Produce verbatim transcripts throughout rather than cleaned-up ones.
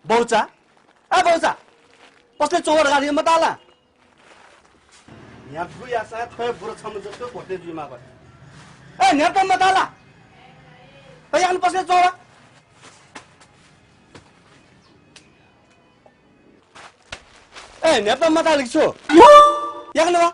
बौचा, ए बौचा, पसलय् च्वँ व धकाः धाये मताः ला? न्ह्यागु याःसां थ्व हे बुरा छम्ह जक भोटे जुइमाः। ए, न्ह्यात मताः ला? ए, याकनं पसलय् च्वँ व। ए, न्ह्यात मताः ला कि छु? याकनं व।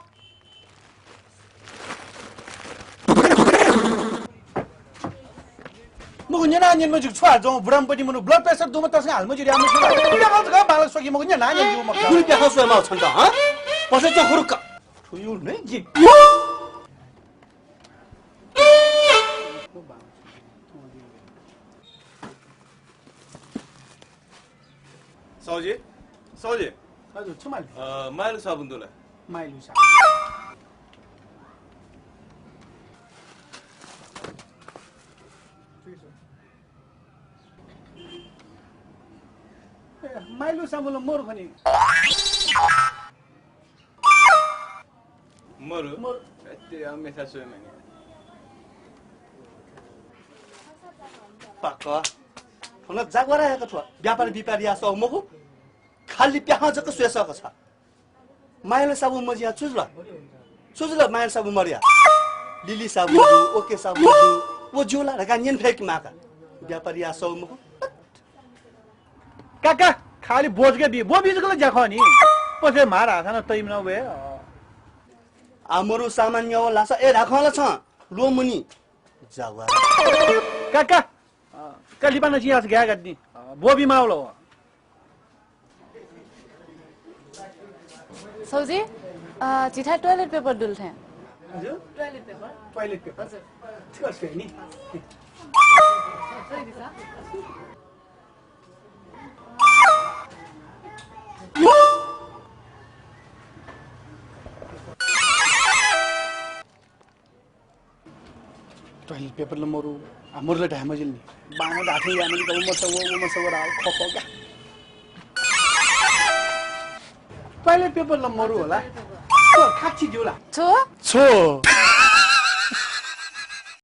मखु, न्यना न्यन मज्यू, छु हाल जुयाः बुराम्ह पति मनू blood pressure दुम्ह तसकं हाल मज्यू रे, आम्ह छु ला? प्याखं जक बांलाक स्वकी मखु, न्यना न्यन ज्यू मखु। गुलि प्याखं स्वये माः छन्त, हँ? पसलय् च्वँ हुरुक्क। छु यू नै जि। साहुजी, साहुजी। हजुर, छु माल? अ, माइलो साबुन दु ला? माइलो साबुन। ए, माइलो साबुन ला मरु खनी। मरु? मरु। ए, ते अम्मेसा सोय माने। पाक। थन जाग्वारा याक थ्व। व्यापार बिपार यासः मखु। खालि प्याखं जक स्वयेसःक छ। माइलो साबुन मजिया छु जुल? छु जुल माइलो साबुन मरिया? लिली साबुन दु, ओके साबुन दु, व ज्यू ला धकाः न्यने फय्के माः का। व्यापार यासः मखु। काका, खालि ब्व जक बी, ब्व बी जक ला ज्या खः नि। पसलय् म्हार हाःसां नं तइम्ह नं वये। आ, मरु सामान न्यावल धाःसा, ए, धाखं ला छं ल्वःमनी। जाग्वारा। काका, अ, का लिपा नं चिं याःसा गाय् गात नि। अ, ब्व बी माःवल। साहुजी, अ, झीथाय् toilet paper दु ला थें। हजुर? Toilet paper। Toilet paper। हजुर। ठीक छ नि। Toilet paper ला मरु, आ, मरु ला धाये मजिल नि। बांलाक धाःथें याये मजिल, व मचा व, व मचा व धाः, खः खः का। Toilet paper ला मरु होला। छु, खाछि ज्यू ला? छु? छु?